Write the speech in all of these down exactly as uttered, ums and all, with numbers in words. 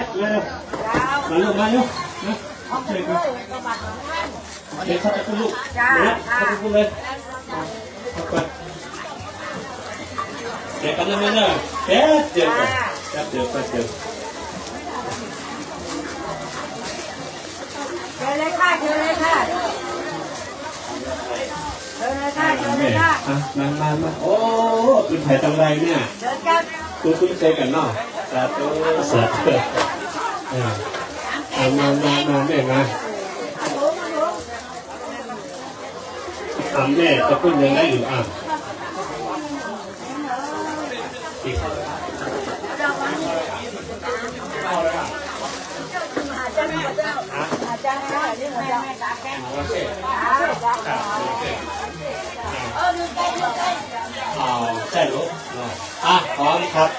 มาเร็ว มาลูก มาเร็ว นะ ช่วยกัน เดี๋ยวเขาจะขึ้นลูก จ้า นะ เขาจะขึ้นเลย เอาไป เดี๋ยวกันนะแม่นะ แป๊บเดียวก่อน แป๊บเดียว แป๊บเดียว เชิญเลยค่ะ เชิญเลยค่ะ เชิญเลยค่ะ เชิญเลยค่ะ อ่ะ มา มา มา โอ้ เป็นไผ่ตังไรเนี่ย เชิญครับ คุณคุ้นเคยกันเนาะ สาธุ สาธุ อ่า อ่ะ มา มา มา แม่มา อ่ะ แม่จะพูดยังไงอยู่ อ่ะ เอาใช่ลูกเนาะ อ่ะ พร้อมครับ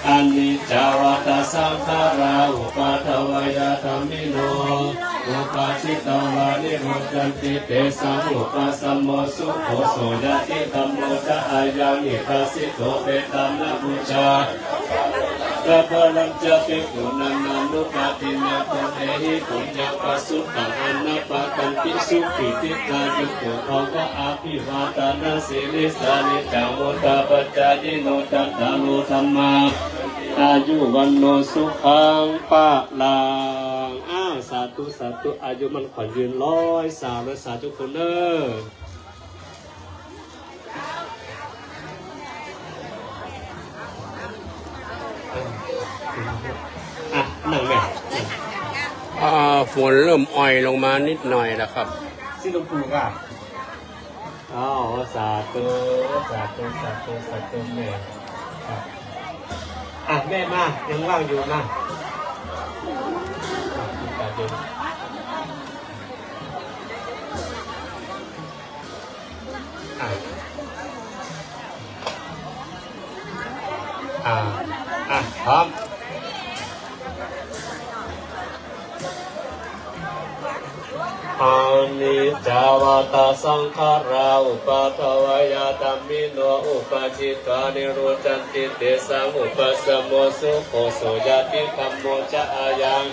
Aniccā vata saṅkhārā, uppādavayadhammino, uppajjitvā nirujjhanti, tesaṃ vūpasamo sukho. So ñātidhammo ca ayaṃ nidassito, petāna pūjā. Palañca bhikkhūnamanuppadinnaṃ, tumhehi puññaṃ pasutaṃ anappakanti, sukhī dīghāyuko bhava. Abhivādanasīlissa niccaṃ vuḍḍhāpacāyino, cattāro dhammā āyu vaṇṇo sukhaṃ balaṃ. อ่า สาธุ สาธุ อายุมั่นขวัญยืนร้อยสาวร้อยสาวทุกคนเด้อ อ่ะ นั่งแม่ อ่า ฝนเริ่มอ่อยลงมานิดหน่อยแล้วครับ สิหลวงปู่ค่ะ อ๋อ สาธุ สาธุ สาธุ สาธุแม่ ครับ อ่ะ แม่มา ยังว่างอยู่ มา อ่ะ อ่ะ อ่ะ อ่ะ พร้อม Aniccā vata saṅkhārā, uppādavayadhammino, uppajjitvā nirujjhanti, tesaṃ vūpasamo sukho. So ñātidhammo ca ayaṃ,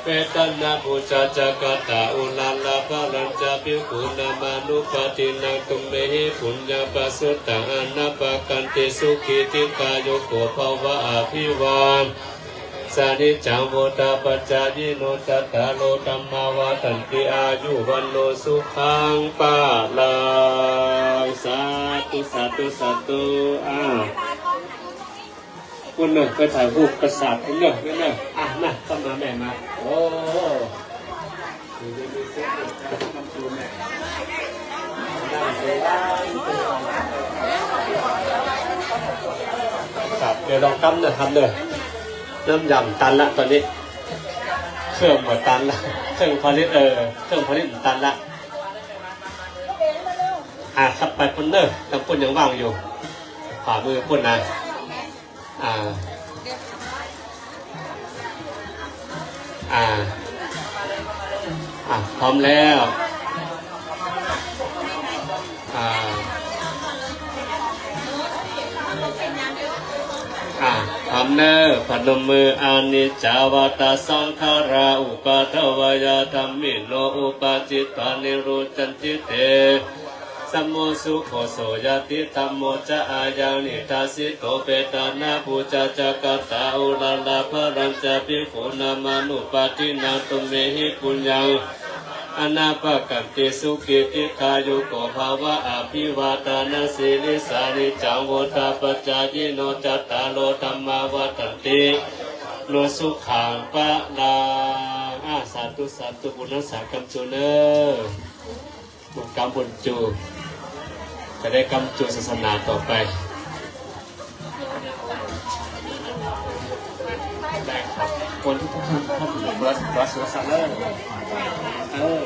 petāna pūjā ca katā uḷārā, balañca bhikkhūnamanuppadinnaṃ, tumhehi puññaṃ pasutaṃ anappakanti, sukhī dīghāyuko bhava. Abhivādanasīlissa niccaṃ vuḍḍhāpacāyino, cattāro dhammā vaḍḍhanti, āyu vaṇṇo sukhaṃ balaṃ. สาธุ สาธุ สาธุ อ่า คุณเนอะ ไปถ่ายรูปปราสาทคุณเนอะ คุณเนอะ อ่ะ มา เข้ามาแม่มา โอ้ ครับ เดี๋ยวลองกำเนอะ กำเนอะ น้ำยำตันละตอนนี้ เครื่องหมดตันละ เครื่องผลิต เออ เครื่องผลิตตันละ อ่ะ ครับ ไปคุณเนอะ ทางคุณยังว่างอยู่ ขวามือคุณนะ อ่า อ่า อ่า พร้อมแล้ว อ่า อ่า พร้อมเนอะ พนมมือ Aniccā vata saṅkhārā, uppādavayadhammino, uppajjitvā nirujjhanti, te samo sukho. So ñātidhammo ca ayaṃ nidassito, petāna pūjā ca katā uḷārā, balañca bhikkhūnamanuppadinnaṃ, tumhehi puññaṃ anappakanti, sukhī dīghāyuko bhava. Abhivādanasīlissa niccaṃ vuḍḍhāpacāyino, cattāro dhammā vaḍḍhanti, no sukhaṃ balaṃ. อ่า สาธุ สาธุ บุญรักษากรรมจูเนอ บุญกรรมบุญจู จะได้กำจูศาสนาต่อไป ได้ครับ คนที่ท่านท่านอยู่รัฐรัฐรัฐเออเออ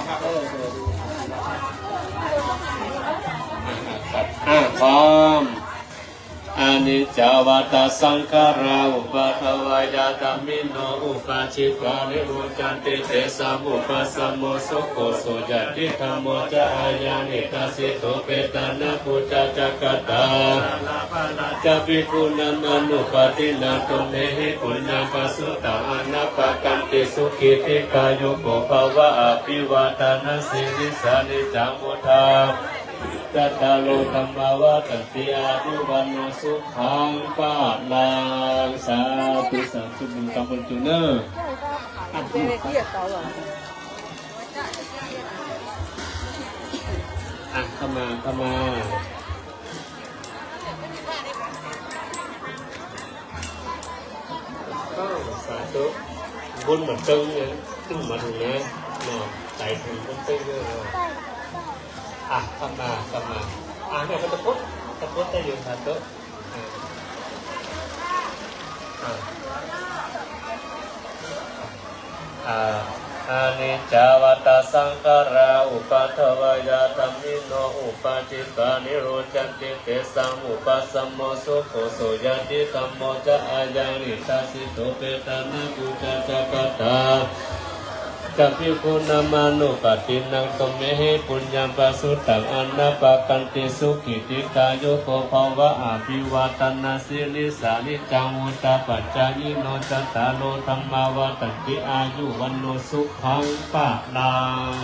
ครับ อ่า พร้อม Aniccā vata saṅkhārā, uppādavayadhammino, uppajjitvā nirujjhanti, tesaṃ vūpasamo sukho, so ñātidhammo ca ayaṃ nidassito, petāna pūjā ca katā ca bhikkhūnamanuppadinnaṃ, tumhehi puññaṃ pasutaṃ anappakanti, sukhī dīghāyuko bhava. Abhivādanasīlissa niccaṃ vuḍḍhāpacāyino, cattāro dhammā vaḍḍhanti, āyu vaṇṇo sukhaṃ balaṃ. Sādhu, sādhu, อ่ะ เข้ามา เข้ามา ก็สาธุ บุญเหมือนตึงเนี่ย ตึงมาถึงนะเนาะ ใจถึงบุญตึงเลยเนาะ อ่ะ เข้ามา เข้ามา อ่ะ เนี่ย ก็ตะพุด ตะพุดได้อยู่ สาธุ อ่ะ อ่ะ Aniccā vata saṅkhārā, uppādavayadhammino, uppajjitvā nirujjhanti, tesaṃ vūpasamo sukho, so ñātidhammo ca ayaṃ nidassito, petāna pūjā ca katā ca bhikkhūnamanuppadinnaṃ, tumhehi puññaṃ pasutaṃ anappakanti, sukhī dīghāyuko bhava. Abhivādanasīlissa niccaṃ vuḍḍhāpacāyino, cattāro dhammā vaḍḍhanti, āyu vaṇṇo sukhaṃ balaṃ.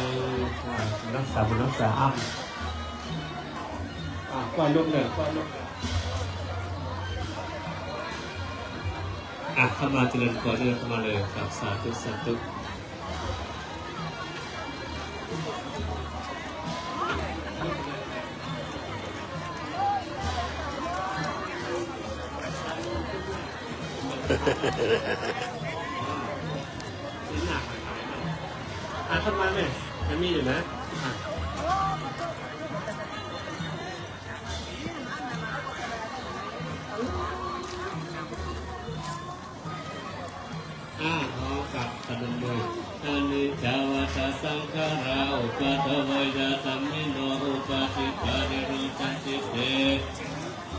อ่า รักษาบุญรักษาอ้ำ อ่า ก็ยกเลย ก็ยกเลย อ่ะ เข้ามาเจริญพร เจริญพร เข้ามาเลยครับ สาธุ สาธุ อ่ะ เข้ามาเลย ยังมีอยู่นะ อ่ะ อ่า พร้อมกับพนมมือ Aniccā vata saṅkhārā, uppādavayadhammino, uppajjitvā nirujjhanti, tesaṃ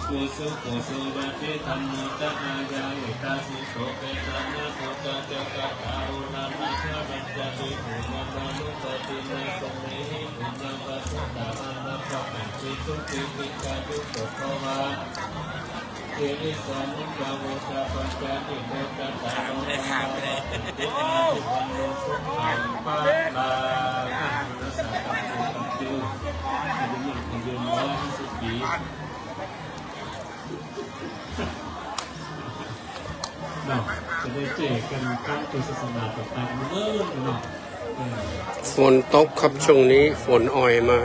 vūpasamo sukho, so ñātidhammo ca ayaṃ nidassito, petāna pūjā ca katā, uḷārā haranti bhikkhūnamanuppadinnaṃ, tumhehi puññaṃ pasutaṃ anappakanti, sukhī dīghāyuko bhava. จะได้เจอกันครั้งที่ศาสนาต่อไปเนอะ ฝนตกครับ ช่วงนี้ฝนอ่อยมา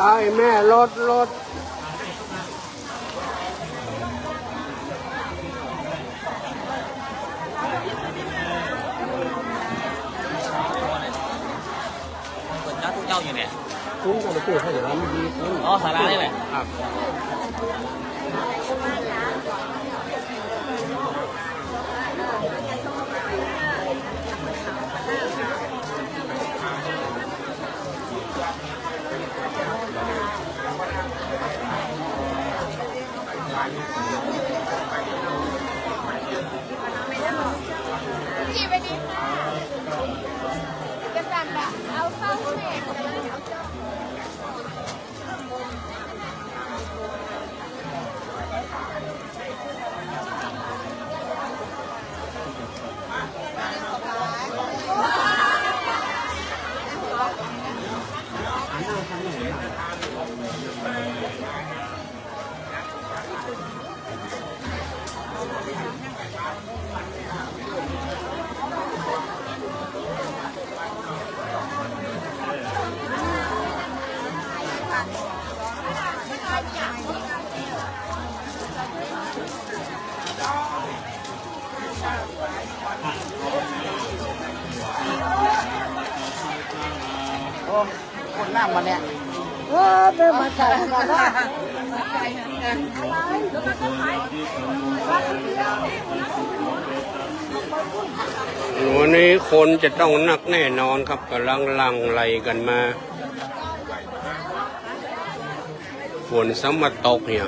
Ai, แม่ รถ รถ เจ้าทุกเจ้าอยู่เนี่ย คุ้นกันไปเจอเขาอยู่ร้านนี้คุ้น อ๋อ ศาลานี่แหละ ครับ ที่ โอ้ คนน้ำมาเนี่ย เออ เดินมาไกลขนาดนั้น วันนี้คนจะต้องนักแน่นอนครับ กำลังหลั่งไหลกันมา ฝนซ้ำมาตกเนี่ย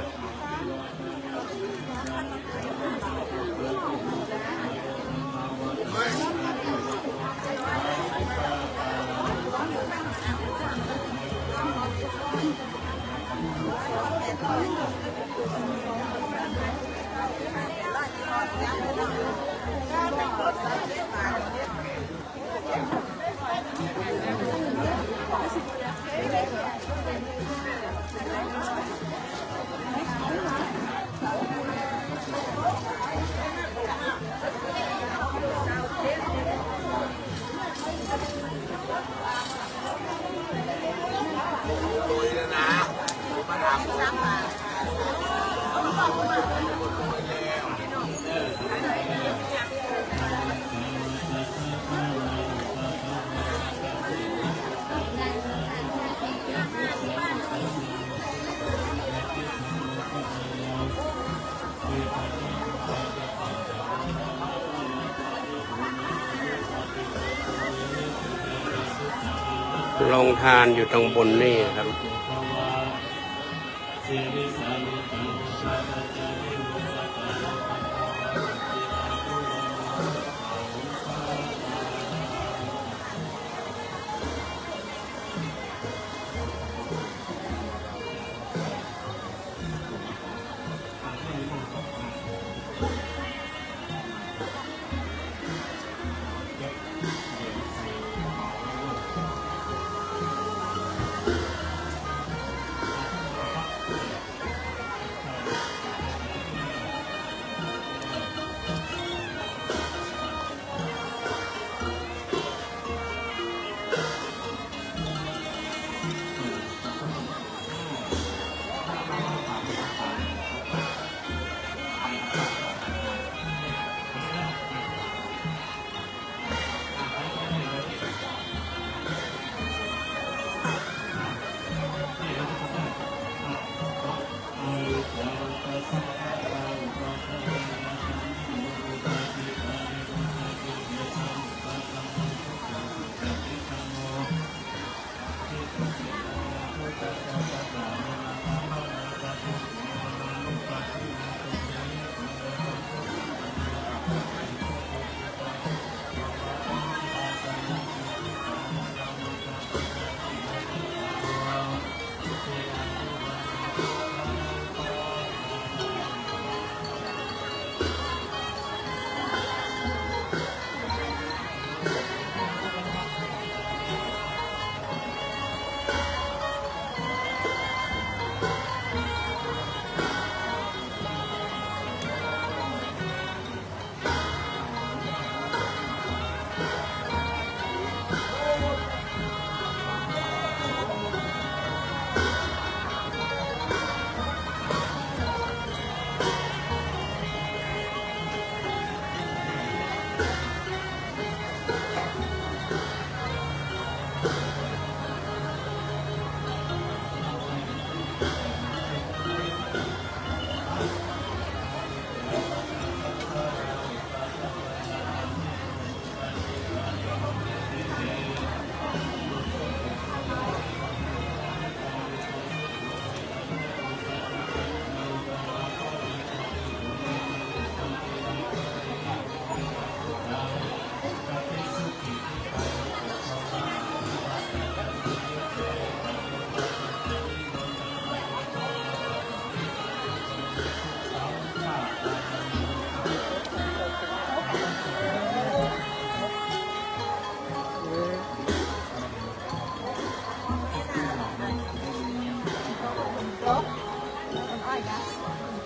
โรงทานอยู่ตรงบนนี่ครับ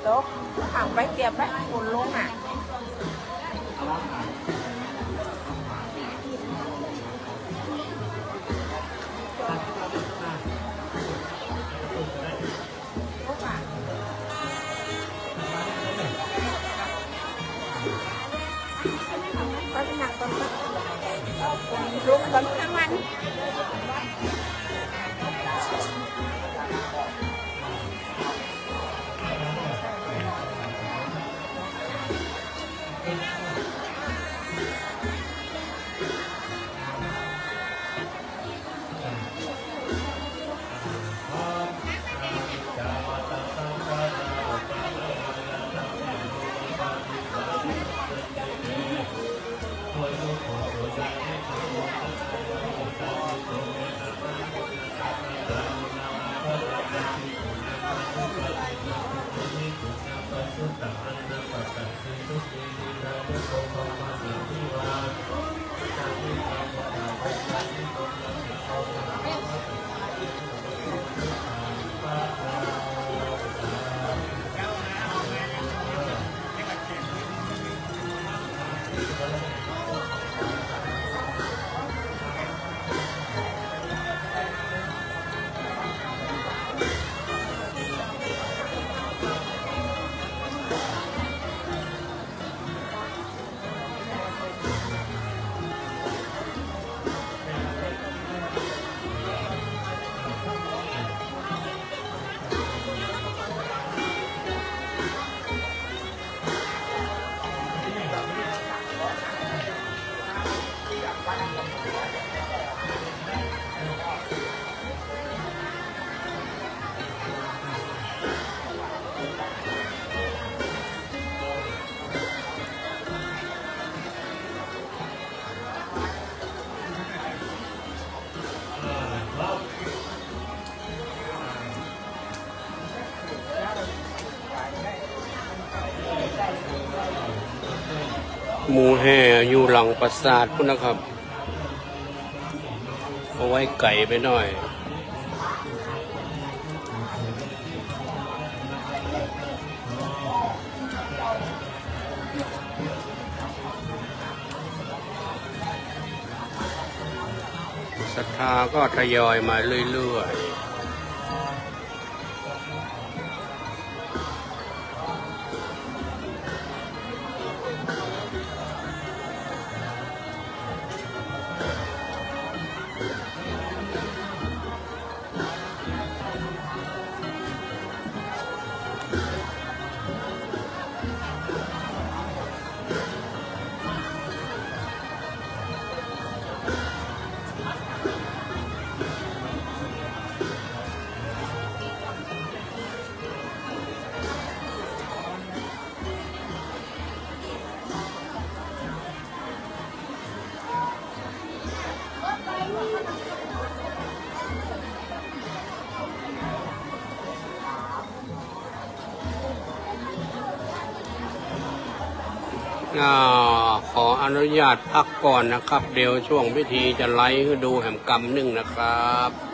ตก ถามไปเตรียมไปฝนลงอ่ะ ก็จะหนักตอนนี้ลงตอนกลางวัน หมู่แห่อยู่หลังปราสาทพุ้นนะครับ เอาไว้ไกลไปหน่อย ศรัทธาก็ทยอยมาเรื่อยๆ อ่า ขออนุญาตพักก่อนนะครับ เดี๋ยวช่วงพิธีจะไลฟ์ให้ดูแหมกำหนึ่งนะครับ